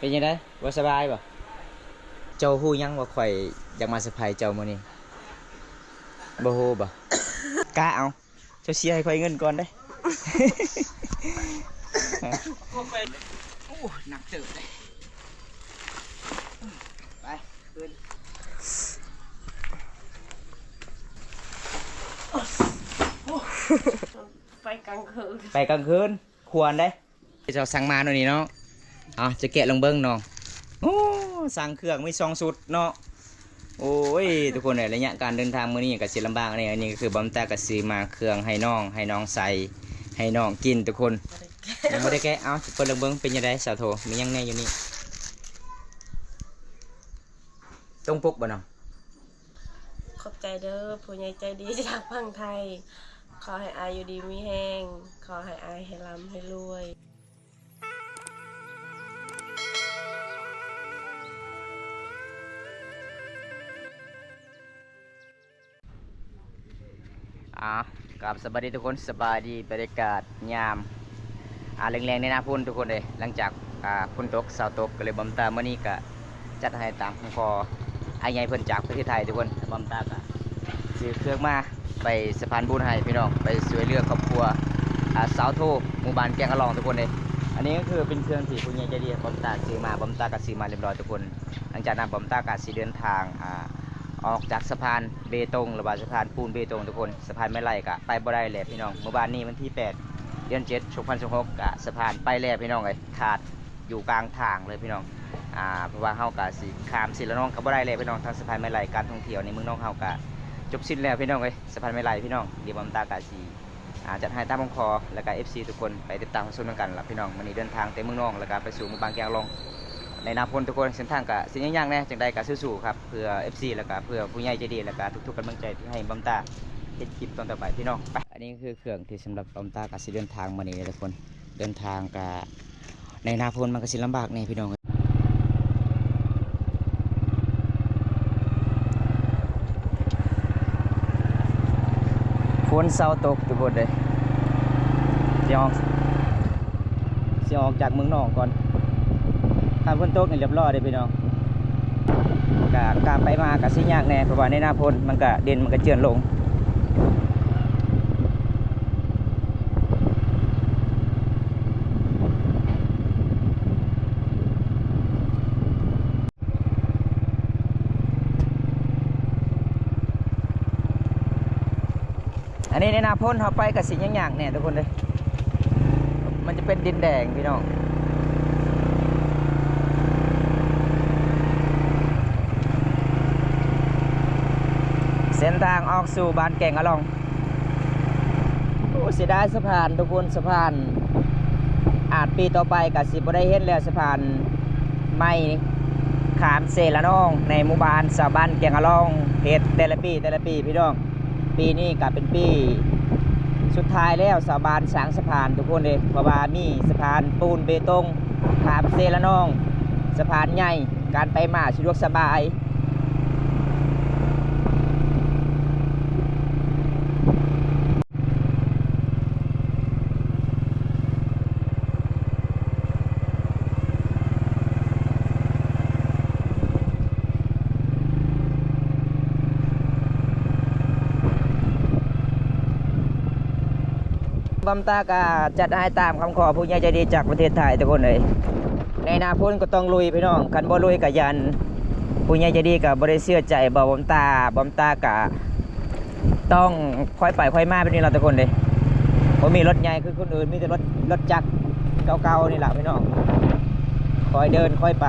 ເປັນຈັ່ງໃດ? ບໍ່ສະບາຍບໍ່? ເຈົ້າຮູ້ຫຍັງວ່າຂ້ອຍຢາກມາເຊີໄພເຈົ້າມື້ນີ້? ບໍ່ຮູ້ບໍ່? ກະເອົາ ເຈົ້າເສຍໃຫ້ຂ້ອຍເງິນກ່ອນເດ້. ໂອ້ ໜັກເຕີບເດ້. ໄປ ຂຶ້ນ ໄປກາງຄືນ ໄປກາງຄືນ ຄວນເດ້. ເຈົ້າສັ່ງມາໂນ່ນນີ້ເນາະ. ເອົາ ຈະແກະລອງເບິ່ງເນາະ. ໂອ້ ສັ່ງເຄື່ອງມີສອງຊຸດເນາະ. ໂອ້ຍ ທຸກຄົນເອີຍ ໄລຍະການເດີນທາງມື້ນີ້ກໍຊິລຳບາກແດ່. ອັນນີ້ກໍຄືບ່າວຕາກໍຊື້ມາເຄື່ອງໃຫ້ນ້ອງ ໃຫ້ນ້ອງໃສ່ ໃຫ້ນ້ອງກິນທຸກຄົນ. ຍັງບໍ່ໄດ້ແກະ. ເອົາ ຊິເປີດລອງເບິ່ງ ເປັນຈັ່ງໃດສາວໂທ ມີຫຍັງແດ່ຢູ່ນີ້? ຕົງປົກບໍ່ນ້ອງ? ຂອບໃຈເດີ ຜູ້ໃຫຍ່ໃຈດີຈາກຝັ່ງໄທ. ຂໍໃຫ້ອ້າຍຢູ່ດີມີແຮງ ຂໍໃຫ້ອ້າຍໃຫ້ລ່ຳໃຫ້ລວຍ. ອ່າ ກາບສະບາຍດີທຸກຄົນ ສະບາຍດີ ບັນຍາກາດຍາມ ອ່າ ແລງໆ ໃນນາພຸ້ນທຸກຄົນເອີຍ. ຫຼັງຈາກ ອ່າ ຝົນຕົກ ເຊົາຕົກ ກໍເລີຍບ່າວຕາມື້ນີ້ກະຈັດໃຫ້ຕາມຄຳຂໍອ້າຍໃຫຍ່ເພິ່ນຈາກປະເທດໄທທຸກຄົນ. ບ່າວຕາກະຊື້ເຄື່ອງມາໄປສະພານບຸນໃຫ້ພີ່ນ້ອງ ໄປຊ່ວຍເຫຼືອຄອບຄົວ ອ່າ ຊາວໂທ ໝູ່ບ້ານແກງອະລອງທຸກຄົນເອີຍ. ອັນນີ້ກໍຄືເປັນເຄື່ອງທີ່ຜູ້ໃຫຍ່ໃຈດີບ່າວຕາຊື້ມາ ບ່າວຕາກະຊື້ມາລຽບຮ້ອຍທຸກຄົນ. ຫຼັງຈາກນັ້ນບ່າວຕາກະຊິເດີນທາງ ອ່າ ອອກຈາກສະພານເບຕົງ ຫຼືວ່າສະພານປູນເບຕົງທຸກຄົນ. ສະພານໄມ້ໄຫຼກະໄປບໍ່ໄດ້ແລ້ວພີ່ນ້ອງ. ມື້ວານນີ້ວັນທີແປດ ເດືອນເຈັດ ສອງພັນຊາວຫົກ ກະສະພານໄປແລ້ວພີ່ນ້ອງເອີຍ ຂາດຢູ່ກາງທາງເລີຍພີ່ນ້ອງ. ອ່າ ເພາະວ່າເຮົາກະຊິຂ້າມເຊລະນອງກະບໍ່ໄດ້ແລ້ວພີ່ນ້ອງ. ທາງສະພານໄມ້ໄຫຼ ການທ່ອງທ່ຽວໃນເມືອງນອງເຮົາກະຈົບສິ້ນແລ້ວພີ່ນ້ອງເອີຍ ສະພານໄມ້ໄຫຼພີ່ນ້ອງ. ດຽວບ່າວຕາກະຊິ ອ່າ ຈັດໃຫ້ຕາມຄຳຂໍ ແລ້ວກະເອັຟຊີທຸກຄົນໄປຕິດຕາມຮັບຊົມນຳກັນລະພີ່ນ້ອງ. ມື້ນີ້ເດີນທາງແຕ່ເມືອງນອງ ແລ້ວກະໄປສູ່ໝູ່ບ້ານແກງອະລອງ ໃນນາຝົນທຸກຄົນ. ເສັ້ນທາງກະຊິຍາກໆແດ່ ຈັ່ງໃດກະສູ້ໆຄັບ ເພື່ອເອັຟຊີ ແລ້ວກະເພື່ອຜູ້ໃຫຍ່ໃຈດີ ແລ້ວກະທຸກໆກຳລັງໃຈທີ່ໃຫ້ບ່າວຕາເຮັດຄລິບຕອນຕໍ່ໄປພີ່ນ້ອງ. ໄປ ອັນນີ້ຄືເຄື່ອງທີ່ສຳລັບບ່າວຕາກະຊິເດີນທາງມື້ນີ້ເດີທຸກຄົນ. ເດີນທາງກະໃນໜ້າຝົນມັນກະຊິລຳບາກແດ່ພີ່ນ້ອງ. ຝົນເຊົາຕົກທຸກຄົນເອີຍ. ຊິອອກ ຊິອອກຈາກເມືອງນອງກ່ອນ. ຖ້າຝົນຕົກນີ້ລຽບຮ້ອຍເດ້ພີ່ນ້ອງ. ກະ ກະໄປມາກະຊິຍາກແດ່ ເພາະວ່າໃນໜ້າຝົນມັນກະດິນມັນກະເຈື່ອນລົງ. ອັນນີ້ໃນໜ້າຝົນເຮົາໄປກະຊິຍາກໆແດ່ທຸກຄົນເອີຍ. ມັນຈະເປັນດິນແດງພີ່ນ້ອງ. ເສັ້ນທາງອອກສູ່ບ້ານແກງອະລອງ. ໂອ້ ເສຍດາຍສະພານທຸກຄົນ ສະພານ ອາດປີຕໍ່ໄປກະຊິບໍ່ໄດ້ເຫັນແລ້ວ ສະພານໃໝ່ຂ້າມເຊລະນອງ ໃນໝູ່ບ້ານຊາວບ້ານແກງອະລອງ ເຮັດແຕ່ລະປີ ແຕ່ລະປີພີ່ນ້ອງ. ປີນີ້ກະເປັນປີສຸດທ້າຍແລ້ວ ຊາວບ້ານສ້າງສະພານທຸກຄົນເດ້ ເພາະວ່າມີສະພານປູນເບຕົງ ຂ້າມເຊລະນອງ ສະພານໃຫຍ່ ການໄປມາສະດວກສະບາຍ. ບ່າວຕາກະຈັດໃຫ້ຕາມຄຳຂໍຜູ້ໃຫຍ່ໃຈດີຈາກປະເທດໄທທຸກຄົນເອີຍ. ໃນໜ້າຝົນກໍຕ້ອງລຸຍພີ່ນ້ອງ ຄັນບໍ່ລຸຍກະຢ້ານຜູ້ໃຫຍ່ໃຈດີກະບໍ່ໄດ້ເຊື່ອໃຈບ່າວຕາ. ບ່າວຕາກະ ຕ້ອງຄ່ອຍໄປຄ່ອຍມາແບບນີ້ລະທຸກຄົນເດ້. ບໍ່ມີລົດໃຫຍ່ຄືຄົນອື່ນ ມີແຕ່ລົດ ລົດຈັກເກົ່າໆນີ້ລະພີ່ນ້ອງ. ຄ່ອຍເດີນຄ່ອຍໄປ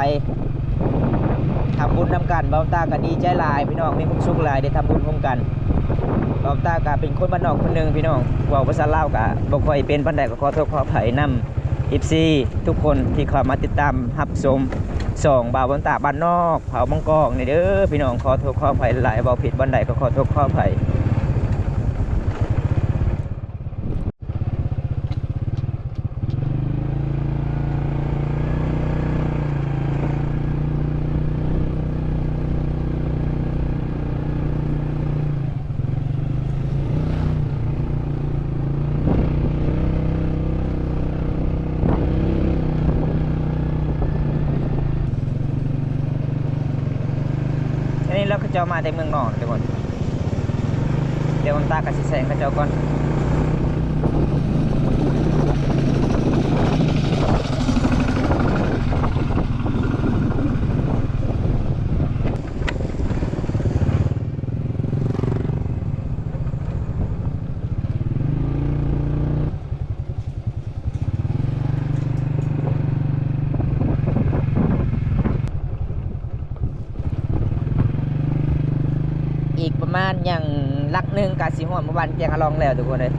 ທຳບຸນນຳກັນ. ບ່າວຕາກໍດີໃຈຫຼາຍພີ່ນ້ອງ ມີຄວາມສຸກຫຼາຍໄດ້ທຳບຸນຮ່ວມກັນ. ບ່າວຕາກໍເປັນຄົນບ້ານນອກຄົນໜຶ່ງພີ່ນ້ອງ ເວົ້າພາສາລາວກໍບໍ່ຄ່ອຍເປັນປານໃດ ກໍຂໍໂທດຂໍອະໄພນຳ ເອັຟຊີ ທຸກຄົນທີ່ເຂົ້າມາຕິດຕາມຮັບຊົມຊ່ອງບ່າວບຸນຕາບ້ານນອກເຜົ່າມັງກອງນີ້ເດີພີ່ນ້ອງ. ຂໍໂທດຂໍອະໄພຫຼາຍ ເວົ້າຜິດບ່ອນໃດກໍຂໍໂທດຂໍອະໄພ. ເ ນີ້ແລ້ວ ເຂົາເຈົ້າມາແຕ່ເມືອງນອກ ທຸກຄົນ. ດຽວບັງຕາກໍຊິແຊງເຂົາເຈົ້າກ່ອນ. ອີກປະມານຫຍັງຫຼັກໜຶ່ງກໍຊິຮອດໝູ່ບ້ານແກງອະລອງແລ້ວ ທຸກຄົນເອີຍ.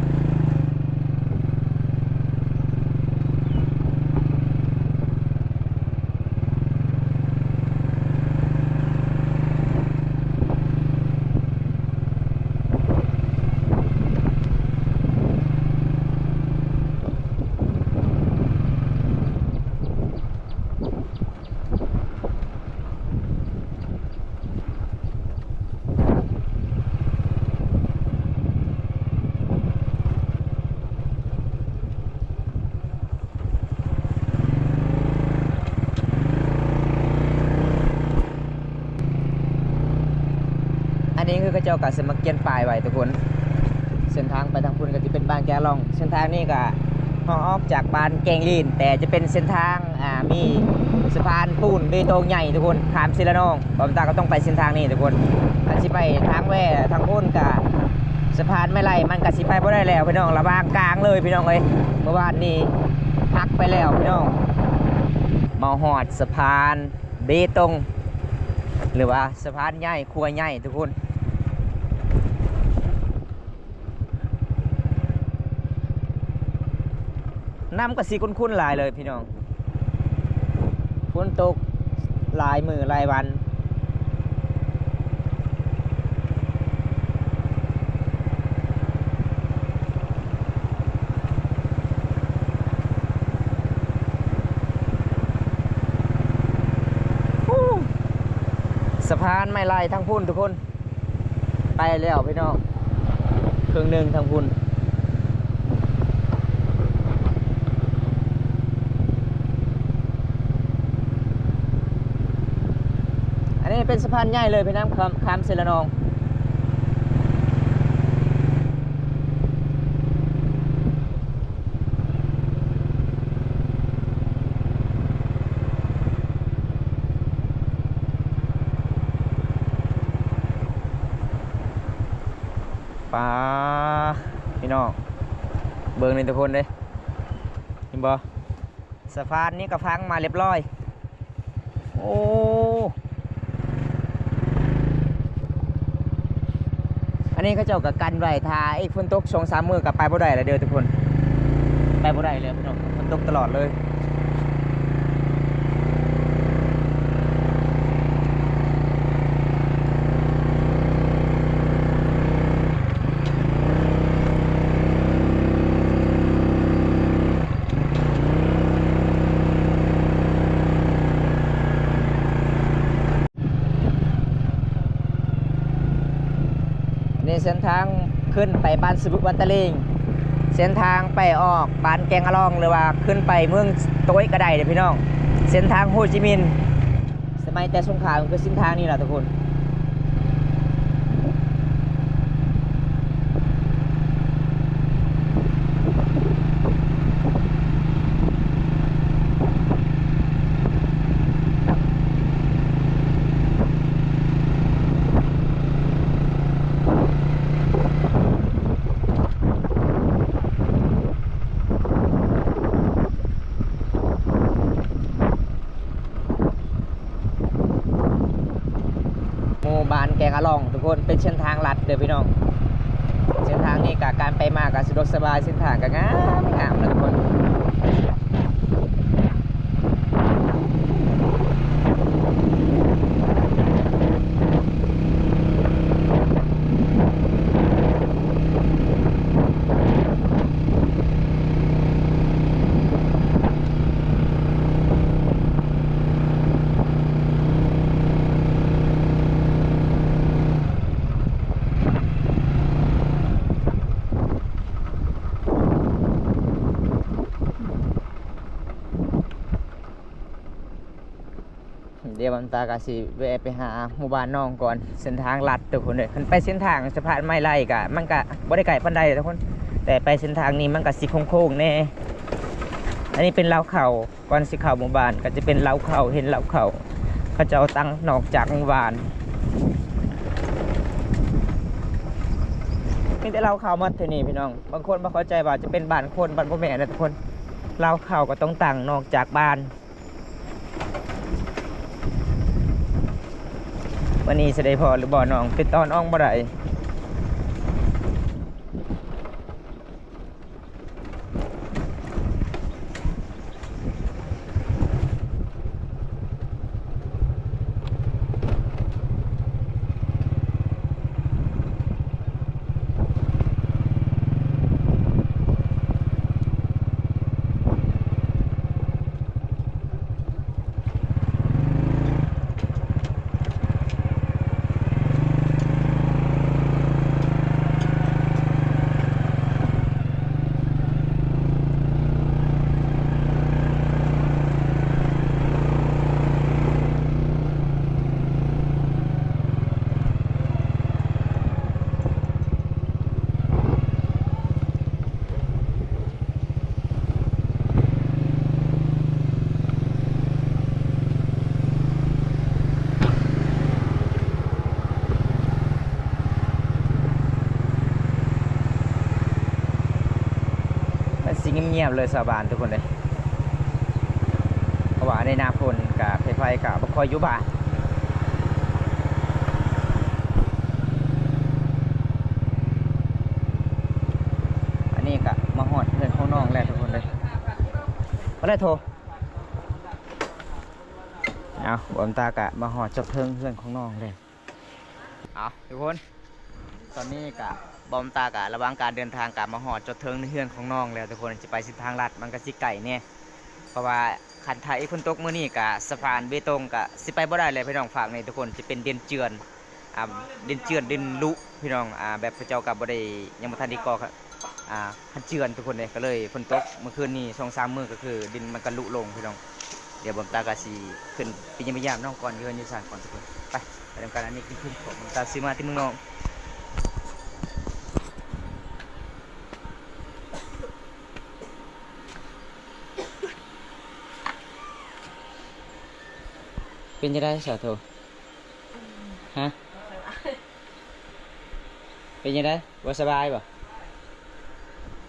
ອັນນີ້ຄືເຂົາເຈົ້າກໍສະໝັກກຽນປ້າຍໄວ້ ທຸກຄົນ. ເສັ້ນທາງໄປທາງພຸ້ນກໍຊິເປັນບ້ານແກງອະລອງ. ເສັ້ນທາງນີ້ກໍຮອດອອກຈາກບ້ານແກງລີນ ແຕ່ຈະເປັນເສັ້ນທາງ ອ່າ ມີສະພານປູນເບຕົງໃຫຍ່ ທຸກຄົນ ຂ້າມເຊລະນອງ. ບ່າວຕາກໍຕ້ອງໄປເສັ້ນທາງນີ້ ທຸກຄົນ. ຄັນຊິໄປທາງແວ່ທາງພຸ້ນກະ ສະພານໄມ້ໄລ່ ມັນກະຊິໄປບໍ່ໄດ້ແລ້ວພີ່ນ້ອງ ລະຫວ່າງກາງເລີຍພີ່ນ້ອງເອີຍ. ເມື່ອວານນີ້ຫັກໄປແລ້ວພີ່ນ້ອງ. ມາຮອດສະພານເບຕົງ ຫຼືວ່າສະພານໃຫຍ່ ຂົວໃຫຍ່ ທຸກຄົນ. ນ້ຳກໍຊິຂຸ້ນໆຫຼາຍເລີຍພີ່ນ້ອງ ຝົນຕົກຫຼາຍມື້ຫຼາຍວັນ. ສະພານໄມ້ໄລ່ທາງພຸ້ນ ທຸກຄົນ. ໄປແລ້ວພີ່ນ້ອງ ເຄິ່ງໜຶ່ງທາງພຸ້ນ. ອັນນີ້ເປັນສະພານໃຫຍ່ເລີຍພີ່ນ້ອງ ຂ້າມ ຂ້າມເຊລະນອງ. ປາ ພີ່ນ້ອງ ເບິ່ງນີ້ທຸກຄົນເດ້ ເຫັນບໍ່? ສະພານນີ້ກໍພັງມາລຽບຮ້ອຍ. ໂອ້ ອັນນີ້ເຂົາເຈົ້າກໍກັນໄວ້ ຖ້າອີກຝົນຕົກສອງສາມມື້ກໍໄປບໍ່ໄດ້ແລ້ວເດີທຸກຄົນ ໄປບໍ່ໄດ້ແລ້ວພີ່ນ້ອງ ຝົນຕົກຕະຫຼອດເລີຍ. ນີ້ເສັ້ນທາງຂຶ້ນໄປບ້ານສະບຶກວັນຕະເລງ ເສັ້ນທາງໄປອອກບ້ານແກງອະລອງ ຫຼືວ່າຂຶ້ນໄປເມືອງໂຕ້ຍກໍໄດ້ເດ້ພີ່ນ້ອງ ເສັ້ນທາງໂຮຈິມິນ. ສະໄໝແຕ່ສົງຄາມຄືເສັ້ນທາງນີ້ລະທຸກຄົນ. ໝູ່ບ້ານແກງອະລອງທຸກຄົນ ເປັນເສັ້ນທາງລັດເດີພີ່ນ້ອງ. ເສັ້ນທາງນີ້ກະການໄປມາກະສະດວກສະບາຍ ເສັ້ນທາງກະງາມໆເນາະທຸກຄົນ. ເ ດຽວບອມຕາກໍຊິແວະໄປຫາໝູ່ບ້ານນ້ອງກ່ອນ. ເສັ້ນທາງລັດທຸກຄົນເອີຍ, ຄັນໄປເສັ້ນທາງສະພານໄມ້ໄລ່ກໍ ມັນກໍບໍ່ໄດ້ໄກປານໃດທຸກຄົນ, ແຕ່ໄປເສັ້ນທາງນີ້ມັນກໍຊິໂຄ້ງໆແດ່. ອັນນີ້ເປັນລາວເຂົ້າ, ກ່ອນຊິເຂົ້າໝູ່ບ້ານກໍຈະເປັນລາວເຂົ້າ, ເຫັນລາວເຂົ້າ ເຂົາເຈົ້າຕັ້ງນອກຈາກໝູ່ບ້ານ. ມີແຕ່ລາວເຂົ້າໝົດທີ່ນີ້ພີ່ນ້ອງ. ບາງຄົນບໍ່ເຂົ້າໃຈວ່າຈະເປັນບ້ານຄົນ, ມັນບໍ່ແມ່ນນະທຸກຄົນ. ລາວເຂົ້າກໍຕ້ອງຕັ້ງນອກຈາກບ້ານ. ມື້ນີ້ຊິໄດ້ພໍ້ຫຼືບໍ່ນ້ອງ? ຕິດຕໍ່ນ້ອງບໍ່ໄດ້. ມັນຊິງຽບໆເລີຍຊາວບ້ານທຸກຄົນເອີຍ, ເພາະວ່າໃນໜ້າຝົນກະໃຜໆກະບໍ່ຄ່ອຍຢູ່ບ້ານ. ອັນນີ້ກະມາຮອດເຮືອນຂອງນ້ອງແລ້ວທຸກຄົນເອີຍ. ມາແລ້ວໂທ. ເອົາ ບອມຕາກະມາຮອດຈົດເທິງເຮືອນຂອງນ້ອງແລ້ວ. ເອົາ ທຸກຄົນ ຕອນນີ້ກະ ບອມຕາກະ ລະຫວ່າງການເດີນທາງກະມາຮອດຈົດເທິງເຮືອນຂອງນ້ອງແລ້ວທຸກຄົນ. ຈະໄປເສັ້ນທາງລັດມັນກະຊິໄກແດ່ ເພາະວ່າຄັນຖ້າອີກຝົນຕົກມື້ນີ້ກະ ສະພານເບຕົງກະຊິໄປບໍ່ໄດ້ແລ້ວພີ່ນ້ອງ. ຟາກນີ້ທຸກຄົນ ຈະເປັນດິນເຈື່ອນ ອ່າ ດິນເຈື່ອນ ດິນລຸພີ່ນ້ອງ. ອ່າ ແບບເຂົາເຈົ້າກໍບໍ່ໄດ້ ຍັງບໍ່ທັນໄດ້ກໍ່ ອ່າ ຄັນເຈື່ອນທຸກຄົນເດ້. ກໍເລີຍຝົນຕົກເມື່ອຄືນນີ້ສອງສາມມື້ ກໍຄືດິນມັນກໍຫຼຸລົງພີ່ນ້ອງ. ດຽວບອມຕາກໍຊິຂຶ້ນໄປຢ້ຽມໄປຢາມນ້ອງກ່ອນ ຢູ່ເຮືອນຢູ່ຊານກ່ອນທຸກຄົນ. ໄປ ໄປນຳກັນ. ອັນນີ້ຄືຂອງບອມຕາຊື້ມາແຕ່ເມືອງນອກ. ເປັນຈັ່ງໃດສາໂທ? ຮະ? ເປັນຈັ່ງໃດ? ບໍ່ສະບາຍບໍ່?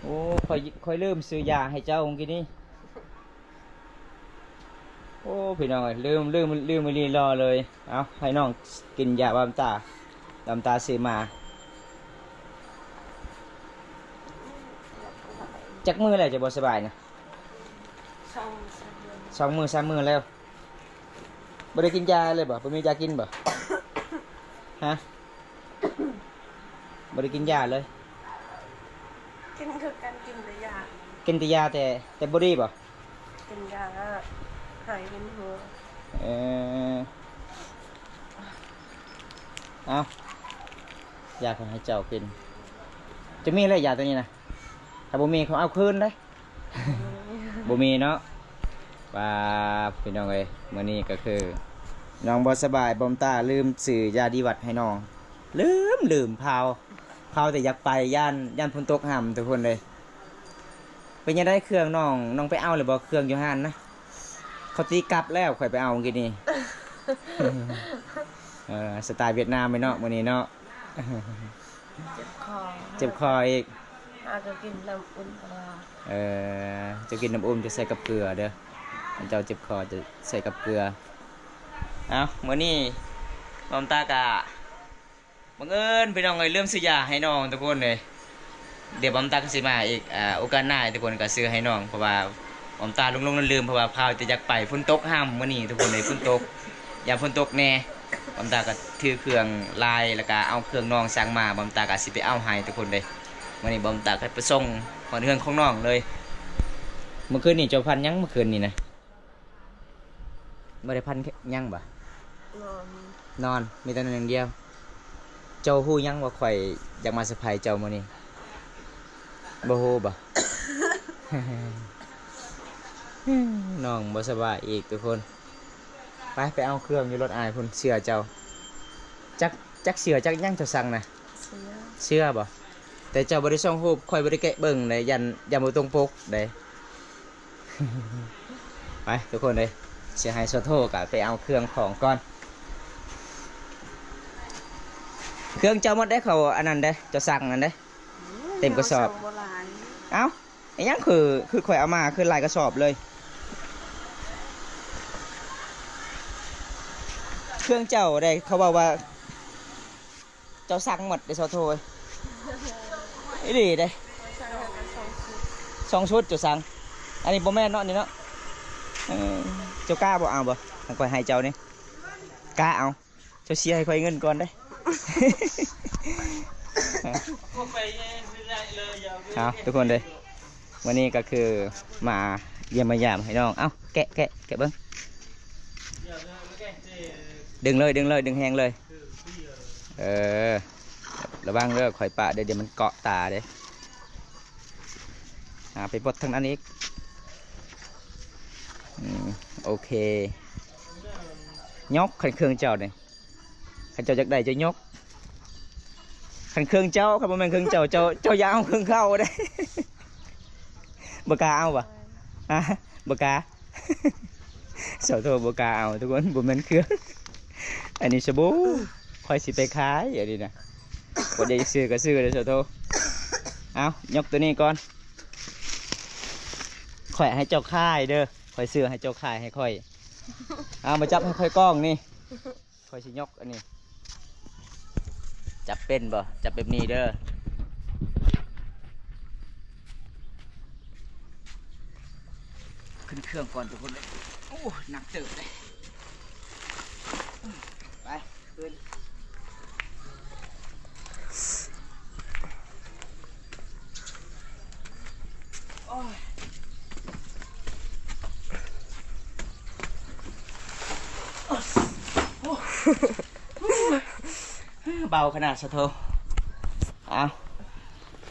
ໂອ້ ຂ້ອຍ ຂ້ອຍລືມຊື້ຢາໃຫ້ເຈົ້າມື້ກີ້ນີ້. ໂອ້ ພີ່ນ້ອງເອີຍ ລືມ ລືມ ລືມອີ່ຫຼີ ລໍເລີຍ. ເອົາ ໃຫ້ນ້ອງກິນຢາບອມຕາ ບອມຕາຊື້ມາ. ຈັກມື້ແລ້ວເຈົ້າບໍ່ສະບາຍນະ? ສອງ ສາມມື້ ສອງມື້ ສາມມື້ແລ້ວ. ບໍ່ໄດ້ກິນຢາເລີຍບໍ່? ບໍ່ມີຢາກິນບໍ່? ຮະ? ບໍ່ໄດ້ກິນຢາເລີຍ? ກິນຄືກັນ ກິນແຕ່ຢາ. ກິນແຕ່ຢາ ແຕ່ ແຕ່ບໍ່ດີບໍ່? ກິນຢາແລ້ວຫາຍເວັນຫົວ. ເອີ ເອົາ ຢາເຂົາໃຫ້ເຈົ້າກິນ. ຈະມີແລ້ວຢາຕົວນີ້ນະ? ຖ້າບໍ່ມີ ເຂົາເອົາຄືນເດ້. ບໍ່ມີເນາະ. ວ່າ ພີ່ນ້ອງເອີຍ ມື້ນີ້ກໍຄືນ້ອງບໍ່ສະບາຍ ບອມຕາລືມຊື້ຢາດີວັດໃຫ້ນ້ອງ. ລືມ ລືມ ພາວ ພາວແຕ່ຢາກໄປ ຢ້ານ ຢ້ານຝົນຕົກຫ້ຳທຸກຄົນເອີຍ. ເປັນຈັ່ງໃດເຄື່ອງນ້ອງ ນ້ອງໄປເອົາແລ້ວບໍ່ ເຄື່ອງຢູ່ຮ້ານນະ? ເຂົາຕີກັບແລ້ວ ຂ້ອຍໄປເອົາມື້ກີ້ນີ້. ເອີ ສະໄຕວຽດນາມເລີຍເນາະ ມື້ນີ້ເນາະ. ເຈັບຄໍ ເຈັບຄໍອີກ. ຫາກໍກິນນ້ຳອຸ່ນຕະຫຼອດ. ເອີ ເຈົ້າກິນນ້ຳອຸ່ນ ຈະໃສ່ກັບເກືອເດີ. ຄັນເຈົ້າເຈັບຄໍ ຈະໃສ່ກັບເກືອ. ເອົ້າ ມື້ນີ້ບອມຕາກະ ບັງເອີນພີ່ນ້ອງເອີຍ ລືມຊື້ຢາໃຫ້ນ້ອງທຸກຄົນເອີຍ. ດຽວບອມຕາກໍຊິມາອີກ ອ່າ ໂອກາດໜ້າທຸກຄົນກໍຊື້ໃຫ້ນ້ອງ ເພາະວ່າບອມຕາຫຼົງໆລືມໆ ເພາະວ່າພາວແຕ່ຢາກໄປ. ຝົນຕົກຫ້ຳມື້ນີ້ທຸກຄົນເອີຍ ຝົນຕົກ ຢ້ານຝົນຕົກແດ່. ບອມຕາກໍຖືເຄື່ອງຫຼາຍ ແລ້ວກໍເອົາເຄື່ອງນ້ອງສັ່ງມາ ບອມຕາກໍຊິໄປເອົາໃຫ້ທຸກຄົນເດ້. ມື້ນີ້ບອມຕາກໍໄປສົ່ງຮອດເຮືອນຂອງນ້ອງເລີຍ. ມື້ຄືນນີ້ເຈົ້າຝັນຫຍັງ ມື້ຄືນນີ້ນະ? ບໍ່ໄດ້ຝັນຫຍັງບໍ່? ນອນ ນອນ ມີແຕ່ນອນຢ່າງດຽວ. ເຈົ້າຮູ້ຫຍັງວ່າຂ້ອຍຢາກມາເຊີໄພເຈົ້າມື້ນີ້? ບໍ່ຮູ້ບໍ່? ນ້ອງບໍ່ສະບາຍອີກທຸກຄົນ. ໄປ ໄປເອົາເຄື່ອງຢູ່ລົດອ້າຍພຸ້ນ ເສື້ອເຈົ້າ. ຈັກ ຈັກເສື້ອຈັກຫຍັງເຈົ້າສັ່ງນະ? ເສື້ອ ເສື້ອບໍ່? ແຕ່ເຈົ້າບໍ່ໄດ້ສົ່ງຮູບ ຂ້ອຍບໍ່ໄດ້ແກະເບິ່ງເດ້ ຢ້ານ ຢ້ານບໍ່ຕົງປົກເດ້. ໄປທຸກຄົນເອີຍ ຊິໃຫ້ສາວໂທກະໄປເອົາເຄື່ອງຂອງກ່ອນ. ເຄື່ອງເຈົ້າໝົດເດ້ ເຂົາອັນນັ້ນເດ້ ເຈົ້າສັ່ງນັ້ນເດ້ ເຕັມກະສອບ. ເອົາ ອີຫຍັງຄື ຄືຂ້ອຍເອົາມາຄືຫຼາຍກະສອບເລີຍ? ເຄື່ອງເຈົ້າເດ້ ເຂົາເວົ້າວ່າ ເຈົ້າສັ່ງໝົດເດ້ສາວໂທເອີຍ. ອີ່ຫຼີເດ້ ສອງຊຸດເຈົ້າສັ່ງ. ອັນນີ້ບໍ່ແມ່ນເນາະ ນີ້ເນາະ. ເອີ ເຈົ້າກ້າບໍ່ເອົາບໍ່? ຄັນຂ້ອຍໃຫ້ເຈົ້ານີ້ ກ້າເອົາ. ເຈົ້າເສຍໃຫ້ຂ້ອຍເງິນກ່ອນເດ້. ເອົາ ທຸກຄົນເດີ ມື້ນີ້ກະຄືມາຢ້ຽມມາຢາມໃຫ້ນ້ອງ. ເອົາ ແກະ ແກະ ແກະເບິ່ງ. ດຶງເລີຍ ດຶງເລີຍ ດຶງແຮງເລີຍ. ເອີ ລະວັງເດີ ຂ້ອຍປະເດີ ດຽວມັນເກາະຕາເດ້. ອາ ໄປບົດທາງນັ້ນອີກ. ອືມ ໂອເຄ ຍົກ ຄັນເຄື່ອງເຈົ້ານີ້ ຄັນເຈົ້າຢາກໄດ້ເຈົ້າຍົກ. ຄັນເຄື່ອງເຈົ້າ ຄັນບໍ່ແມ່ນເຄື່ອງເຈົ້າ ເຈົ້າ ເຈົ້າຢ່າເອົາເຄື່ອງເຂົາເດ້. ບໍ່ກ້າເອົາຫວາ? ຮະ ບໍ່ກ້າ. ສາວໂທບໍ່ກ້າເອົາທຸກຄົນ ບໍ່ແມ່ນເຄື່ອງ. ອັນນີ້ສະບູ ຂ້ອຍຊິໄປຂາຍ ອັນນີ້ນະ. ບໍ່ໄດ້ຊື້ກະຊື້ເດີສາວໂທ. ເອົາ ຍົກໂຕນີ້ກ່ອນ ຂ້ອຍໃຫ້ເຈົ້າຂາຍເດີ ຂ້ອຍຊື້ໃຫ້ເຈົ້າຂາຍໃຫ້ຂ້ອຍ. ເອົາ ມາຈັບໃຫ້ຂ້ອຍກ້ອງນີ້. ຂ້ອຍຊິຍົກອັນນີ້. ຈັບເປັນບໍ່? ຈັບແບບນີ້ເດີ. ຂຶ້ນເຄື່ອງກ່ອນທຸກຄົນເອີຍ. ໂອ້ ໜັກເຕີບເດ້. ໄປ ຂຶ້ນ. ໂອ້ຍ ເບົາຂະໜາດສາໂທ. ເອົາ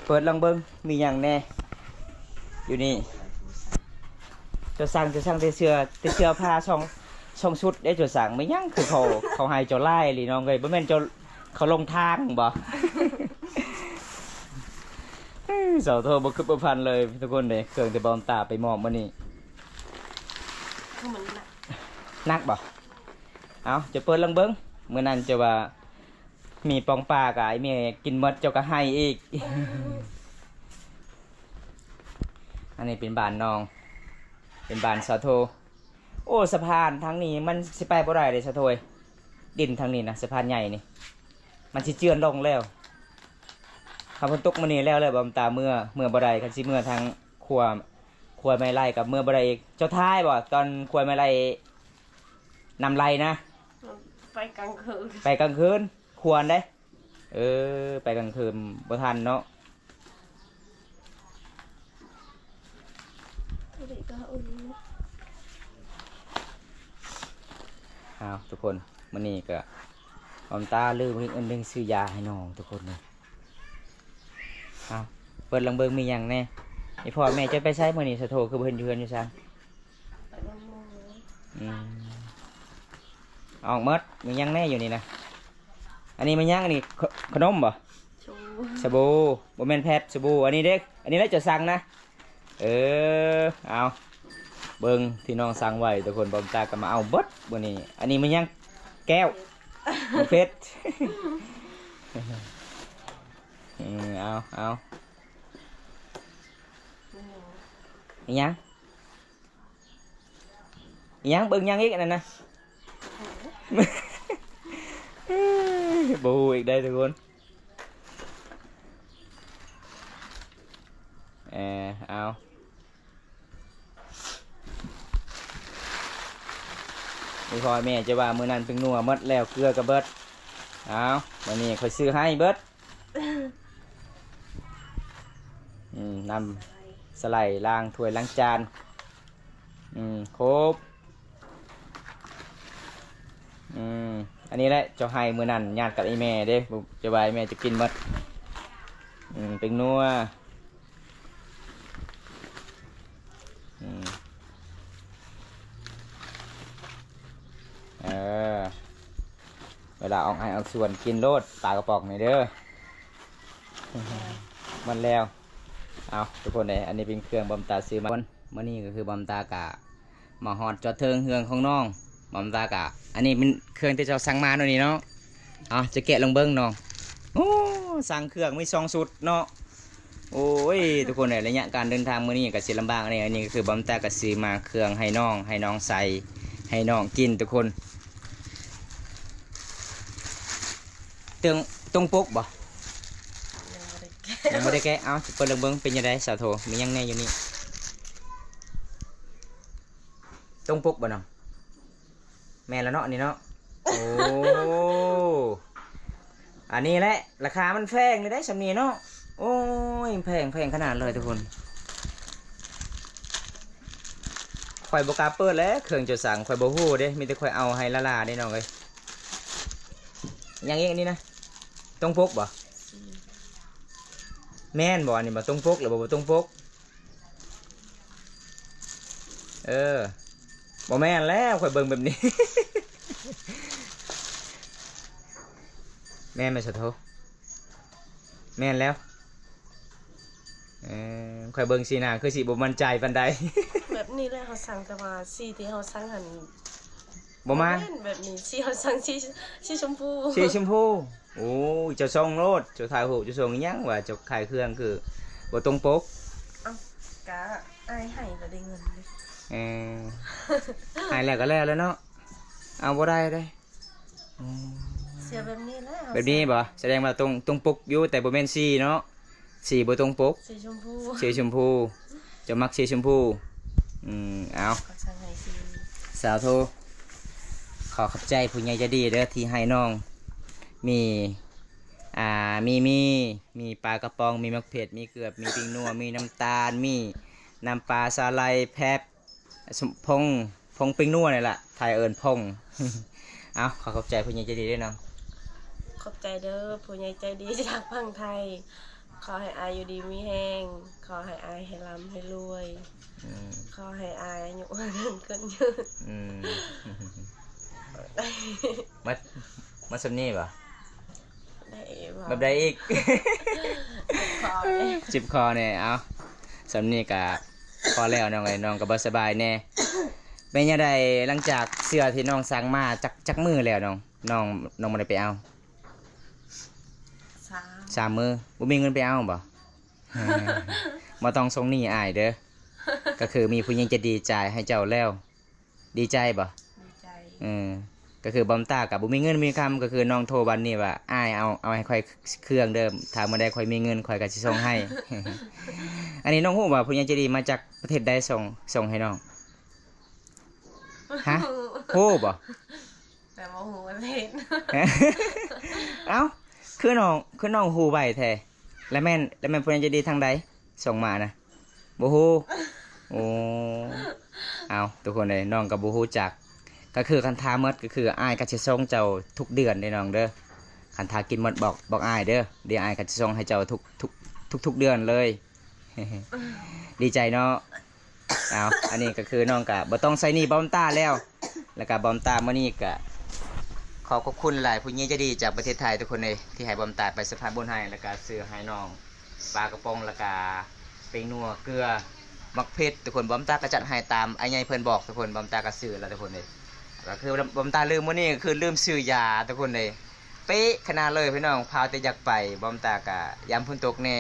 ເປີດລອງເບິ່ງ ມີຫຍັງແດ່ຢູ່ນີ້. ເຈົ້າສັ່ງ ເຈົ້າສັ່ງແຕ່ເສື້ອ ແຕ່ເສື້ອຜ້າສອງ ສອງຊຸດເດ້ ເຈົ້າສັ່ງ. ແມ່ນຫຍັງຄືເຂົາ ເຂົາໃຫ້ເຈົ້າຫຼາຍອີ່ຫຼີນ້ອງເອີຍ? ບໍ່ແມ່ນເຈົ້າ ເຂົາຫຼົງທາງບໍ່? ເອີ ສາວໂທບໍ່ຄິດບໍ່ຝັນເລີຍທຸກຄົນເດ້ ເຄື່ອງທີ່ບ່າວຕາໄປມອບມື້ນີ້. ຄືມັນໜັກ ໜັກບໍ່? ເອົາ ເຈົ້າເປີດລອງເບິ່ງ. ມື້ນັ້ນເຈົ້າວ່າມີປ່ອງປາກະ ອ້າຍແມ່ກິນໝົດ ເຈົ້າກະໃຫ້ອີກ. ອັນນີ້ເປັນບ້ານນ້ອງ ເປັນບ້ານສາໂທ. ໂອ້ ສະພານທາງນີ້ມັນຊິໄປບໍ່ໄດ້ເດ້ສາໂທເອີຍ. ດິນທາງນີ້ນະ ສະພານໃຫຍ່ນີ້ ມັນຊິເຈື່ອນລົງແລ້ວ. ຄັນຝົນຕົກມື້ນີ້ແລ້ວ ແລ້ວບ່າວຕາເມືອ ເມືອບໍ່ໄດ້. ຄັນຊິເມືອທາງຂົວ ຂົວໄມ້ໄລ່ກະເມືອບໍ່ໄດ້ອີກ. ເຈົ້າຖ່າຍບໍ່ ຕອນຂົວໄມ້ໄລ່ ນ້ຳໄຫຼນະ? ໄປກາງຄືນ ໄປກາງຄືນ ຄວນເດ້. ເອີ ໄປກາງຄືນບໍ່ທັນເນາະ. ເອົາ ທຸກຄົນ ມື້ນີ້ກະອອມຕາລືມເງິນ ເງິນຊື້ຢາໃຫ້ນ້ອງທຸກຄົນເນາະ. ເອົາ ເປີດລອງເບິ່ງມີຫຍັງແດ່. ອີ່ພໍ່ແມ່ເຈົ້າໄປໃສມື້ນີ້? ສາໂທຄືບໍ່ເຫັນຢູ່ເຮືອນຢູ່ຊານ? ໄປນຳໝໍ. ອືມ ອອກໝົດ. ມີຫຍັງແດ່ຢູ່ນີ້ນະ? ອັນນີ້ແມ່ນຫຍັງ? ອັນນີ້ ຂະ ຂະໜົມບໍ່? ສະບູ ສະບູ. ບໍ່ແມ່ນແພັດ ສະບູ. ອັນນີ້ເດ້ ອັນນີ້ແຫຼະເຈົ້າສັ່ງນະ. ເອີ ເອົາ ເບິ່ງທີ່ນ້ອງສັ່ງໄວ້ທຸກຄົນ ບ່າວຕາກະມາເອົາເບິດມື້ນີ້. ອັນນີ້ແມ່ນຫຍັງ? ແກ້ວ ເຜັດ. ເອີ ເອົາ ເອົາ ອີຫຍັງ? ອີຫຍັງ? ເບິ່ງຫຍັງອີກອັນນັ້ນນະ? ບໍ່ຮູ້ອີກໄດ໋ທຸກຄົນ. ເອີ ເອົາ ອີ່ພໍ່ແມ່ຈະວ່າມື້ນັ້ນເປັງນົວໝົດແລ້ວ ເກືອກະເບິດ. ເອົາ ມື້ນີ້ຂ້ອຍຊື້ໃຫ້ເບິດ. ອືມ ນ້ຳສະໄຫຼລ້າງຖ້ວຍລ້າງຈານ. ອືມ ຄົບ. ອືມ ອັນນີ້ແຫຼະເຈົ້າໃຫ້ມື້ນັ້ນ ຍາດກັບອີ່ແມ່ເດ້ ເຈົ້າວ່າອີ່ແມ່ຈະກິນໝົດ. ອືມ ເປັງນົວ. ອືມ ເ ວລາອອກໄຮ່ອອກສວນກິນໂລດ ປາກະປ໋ອງນີ້ເດີ້. ມັນແລ້ວ. ເອົາ ທຸກຄົນເອີຍ ອັນນີ້ເປັນເຄື່ອງບອມຕາຊື້ມາ. ມື້ນີ້ກໍຄືບອມຕາກະມາຮອດຈອດເຖິງເຮືອນຂອງນ້ອງ. ບອມຕາກະ ອັນນີ້ເປັນເຄື່ອງທີ່ເຈົ້າສັ່ງມາເນາະນີ້ເນາະ. ເອົາ ຈະແກະລອງເບິ່ງນ້ອງ. ໂອ້ ສັ່ງເຄື່ອງມີສອງຊຸດເນາະ. ໂອ້ຍ ທຸກຄົນເອີຍ ໄລຍະການເດີນທາງມື້ນີ້ກໍຊິລຳບາກແດ່. ອັນນີ້ກໍຄືບອມຕາກໍຊື້ມາເຄື່ອງໃຫ້ນ້ອງ ໃຫ້ນ້ອງໃສ່ ໃຫ້ນ້ອງກິນທຸກຄົນ. ເຖິງຕົງປົກບໍ່? ຍັງບໍ່ໄດ້ແກະ ຍັງບໍ່ໄດ້ແກະ. ເອົາ ຊິເປີດເບິ່ງເບິ່ງ ເປັນຈັ່ງໃດສາວໂທ ມີຫຍັງແດ່ຢູ່ນີ້? ຕົງປົກບໍ່ນ້ອງ? ແມ່ນແລ້ວເນາະ ອັນນີ້ເນາະ. ໂອ້ ອັນນີ້ແຫຼະ ລາຄາມັນແພງເລີຍເດ້ ສ່ຳນີ້ເນາະ. ໂອ້ຍ ແພງ ແພງຂະໜາດເລີຍທຸກຄົນ. ຂ້ອຍບໍ່ກ້າເປີດແຫຼະ ເຄື່ອງເຈົ້າສັ່ງ ຂ້ອຍບໍ່ຮູ້ເດ້ ມີແຕ່ຂ້ອຍເອົາໃຫ້ຫຼ້າໆເດ້ນ້ອງເອີຍ. ຫຍັງອີກອັນນີ້ນະ? ຕົງປົກບໍ່? ແມ່ນບໍ່ ອັນນີ້ບໍ່ຕົງປົກ ຫຼືບໍ່ ບໍ່ຕົງປົກ? ເອີ ບໍ່ແມ່ນແລ້ວ ຂ້ອຍເບິ່ງແບບນີ້. ແມ່ນບໍ່ສາໂທ? ແມ່ນແລ້ວ. ເອີ ຂ້ອຍເບິ່ງສີໜ້າຄືຊິບໍ່ໝັ້ນໃຈປານໃດ. ແບບນີ້ແຫຼະ ເຮົາສັ່ງ ແຕ່ວ່າສີທີ່ເຮົາສັ່ງຫັ້ນ ບໍ່ມາ ແມ່ນແບບນີ້ ສີເຮົາສັ່ງສີ ສີຊົມພູ ສີຊົມພູ. ໂອ້ຍ ເຈົ້າສົ່ງໂລດ ເຈົ້າຖ່າຍຮູບ ເຈົ້າສົ່ງອີ່ຫຍັງວ່າ ເຈົ້າຂາຍເຄື່ອງຄືບໍ່ຕົງປົກ? ເອົ້າ ກະອ້າຍໃຫ້ລະໄດ້ເງິນເດ້. ເອີ ໃຫ້ແລ້ວກໍແລ້ວແລ້ວເນາະ ເອົາບໍ່ໄດ້ເດ້. ອືມ ເສື້ອແບບນີ້ແຫຼະ ແບບນີ້ບໍ່? ສະແດງວ່າຕົງ ຕົງປົກຢູ່ ແຕ່ບໍ່ແມ່ນສີເນາະ. ສີບໍ່ຕົງປົກ ສີຊົມພູ ສີຊົມພູ ເຈົ້າມັກສີຊົມພູ. ອືມ ເອົາ ສາວໂທ ຂໍຂອບໃຈຜູ້ໃຫຍ່ໃຈດີເດີ້ ທີ່ໃຫ້ນ້ອງມີ ອ່າ ມີ ມີ ມີປາກະປ໋ອງ ມີໝາກເຜັດ ມີເກືອບ ມີປິງນົວ ມີນ້ຳຕານ ມີນ້ຳປາ ສາຫຼ່າຍ ແພັບ ສົມ ພົງ ພົງປິງນົວນີ້ລະ ໄທເອີ້ນພົງ. ເອົາ ຂໍຂອບໃຈຜູ້ໃຫຍ່ໃຈດີເດີ້ນ້ອງ. ຂອບໃຈເດີ້ຜູ້ໃຫຍ່ໃຈດີຈາກຝັ່ງໄທ. ຂໍໃຫ້ອ້າຍຢູ່ດີມີແຮງ, ຂໍໃຫ້ອ້າຍໃຫ້ລ່ຳໃຫ້ລວຍ, ອືມ ຂໍໃຫ້ອ້າຍອາຍຸໝັ້ນຂວັນຍືນ. ອືມ ໝົດ ໝົດສ່ຳນີ້ບໍ່? ໄດ້ບໍ່? ແບບໃດອີກ? ເຈັບຄໍແດ່. ເຈັບຄໍແດ່. ເອົາ ສ່ຳນີ້ກະພໍແລ້ວນ້ອງເອີຍ, ນ້ອງກໍບໍ່ສະບາຍແດ່. ເປັນຈັ່ງໃດ ຫຼັງຈາກເສື້ອທີ່ນ້ອງສັ່ງມາ ຈັກ ຈັກມື້ແລ້ວນ້ອງ? ນ້ອງ ນ້ອງບໍ່ໄດ້ໄປເອົາ? ສາມ ສາມມື້. ບໍ່ມີເງິນໄປເອົາບໍ່? ບໍ່ຕ້ອງສົ່ງໜີ້ອ້າຍເດີ້. ກໍຄືມີຜູ້ໃຫຍ່ໃຈດີຈ່າຍໃຫ້ເຈົ້າແລ້ວ. ດີໃຈບໍ່? ດີໃຈ. ເອີ ກໍຄືບອມຕາກໍບໍ່ມີເງິນມີຄຳ, ກໍຄືນ້ອງໂທບາດນີ້ວ່າ ອ້າຍເອົາ ເອົາໃຫ້ຂ້ອຍເຄື່ອງເດີ້, ຖ້າມື້ໃດຂ້ອຍມີເງິນ ຂ້ອຍກໍຊິສົ່ງໃຫ້. ອັນນີ້ນ້ອງຮູ້ບໍ່ ຜູ້ໃຫຍ່ໃຈດີມາຈາກປະເທດໃດ ສົ່ງ ສົ່ງໃຫ້ນ້ອງ? ຮະ? ຮູ້ບໍ່? ແຕ່ບໍ່ຮູ້ປະເທດ. ເອົ້າ ຄືນ້ອງ ຄືນ້ອງຮູ້ໄວແທ້. ແລ້ວແມ່ນ ແລ້ວແມ່ນຜູ້ໃຫຍ່ໃຈດີທາງໃດສົ່ງມານະ? ບໍ່ຮູ້. ໂອ້ ເອົາ ທຸກຄົນເອີຍ ນ້ອງກໍບໍ່ຮູ້ຈັກ. ກໍຄືຄັນຖ້າໝົດ ກໍຄືອ້າຍກໍຊິສົ່ງເຈົ້າທຸກເດືອນເດ້ນ້ອງເດີ້. ຄັນຖ້າກິນໝົດ ບອກ ບອກອ້າຍເດີ້, ດຽວອ້າຍກໍຊິສົ່ງໃຫ້ເຈົ້າທຸກ ທຸກ ທຸກໆເດືອນເລີຍ. ດີໃຈເນາະ. ເອົາ ອັນນີ້ກໍຄືນ້ອງກໍບໍ່ຕ້ອງໃຊ້ໜີ້ບອມຕາແລ້ວ. ແລ້ວກໍບອມຕາມື້ນີ້ກໍຂໍຂອບຄຸນຫຼາຍໆ ຜູ້ໃຫຍ່ໃຈດີຈາກປະເທດໄທທຸກຄົນເລີຍ ທີ່ໃຫ້ບອມຕາໄປສະພານບຸນໃຫ້ ແລ້ວກໍຊື້ໃຫ້ນ້ອງປາກະປ໋ອງ ແລ້ວກໍເປັງນົວ ເກືອ ໝາກເຜັດທຸກຄົນ. ບອມຕາກໍຈັດໃຫ້ຕາມອ້າຍໃຫຍ່ເພິ່ນບອກທຸກຄົນ. ບອມຕາກໍຊື້ແລ້ວທຸກຄົນເລີຍ. ກໍຄືບອມຕາລືມມື້ນີ້ ກໍຄືລືມຊື້ຢາທຸກຄົນເລີຍ. ເປະຂະໜາດເລີຍພີ່ນ້ອງ, ພາວແຕ່ຢາກໄປ. ບອມຕາກະຍາມຝົນຕົກແດ່,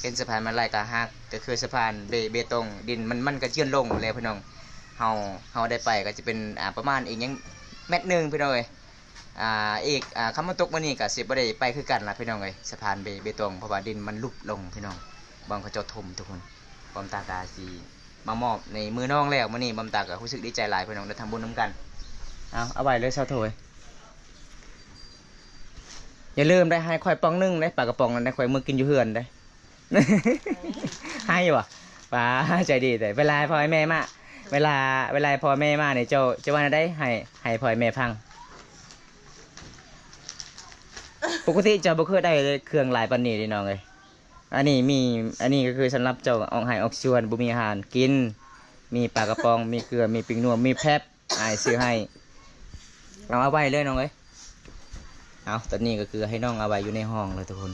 ເຫັນສະພານມັນໄຫຼກະຫັກ, ກະຄືສະພານເບ ເບຕົງ, ດິນມັນ ມັນກະເຈື່ອນລົງແລ້ວພີ່ນ້ອງ. ເຮົາ ເຮົາໄດ້ໄປກະຈະເປັນ ອ່າ ປະມານອີກຫຍັງແມັດໜຶ່ງພີ່ນ້ອງເອີຍ. ອ່າ ອີກ ອ່າ ຄັນມັນຕົກມື້ນີ້ກະຊິບໍ່ໄດ້ໄປຄືກັນລະພີ່ນ້ອງເອີຍ, ສະພານເບ ເບຕົງ, ເພາະວ່າດິນມັນຫຼຸບລົງພີ່ນ້ອງ, ບ່ອນເຂົາເຈົ້າຖົມທຸກຄົນ. ບອມຕາກະຊິມາມອບໃນມືນ້ອງແລ້ວ. ມື້ນີ້ບອມຕາກະຮູ້ສຶກດີໃຈຫຼາຍພີ່ນ້ອງ, ໄດ້ທຳບຸນນຳກັນ. ເອົາ ເອົາໄວ້ເລີຍຊາວໂທເອີຍ. ຢ່າລືມໄດ້ໃຫ້ຂ້ອຍປ່ອງໜຶ່ງເດ້, ປາກະປ໋ອງນັ້ນໄດ້ ຂ້ອຍເມືອກິນຢູ່ເຮືອນເດ້. ໃຫ້ບໍ່? ປາ ໃຈດີແທ້. ເວລາໃຫ້ພໍ່ໃຫ້ແມ່ມາ ເວລາ ເວລາໃຫ້ພໍ່ແມ່ມານີ້ ເຈົ້າ ເຈົ້າວ່າແນວໃດ? ໃຫ້ ໃຫ້ພໍ່ໃຫ້ແມ່ຟັງ. ປົກກະຕິເຈົ້າບໍ່ເຄີຍໄດ້ເຄື່ອງຫຼາຍປານນີ້ເດ້ນ້ອງເອີຍ. ອັນນີ້ມີ ອັນນີ້ກໍຄືສຳລັບເຈົ້າອອກໄຮ່ອອກສວນ ບໍ່ມີອາຫານກິນ, ມີປາກະປ໋ອງ, ມີເກືອ, ມີປິງນົວ, ມີແພັບ. ອ້າຍຊື້ໃຫ້. ເອົາ ເອົາໄວ້ເລີຍນ້ອງເອີຍ. ເອົາ ຕອນນີ້ກໍຄືໃຫ້ນ້ອງເອົາໄວ້ຢູ່ໃນຫ້ອງແລ້ວທຸກຄົນ.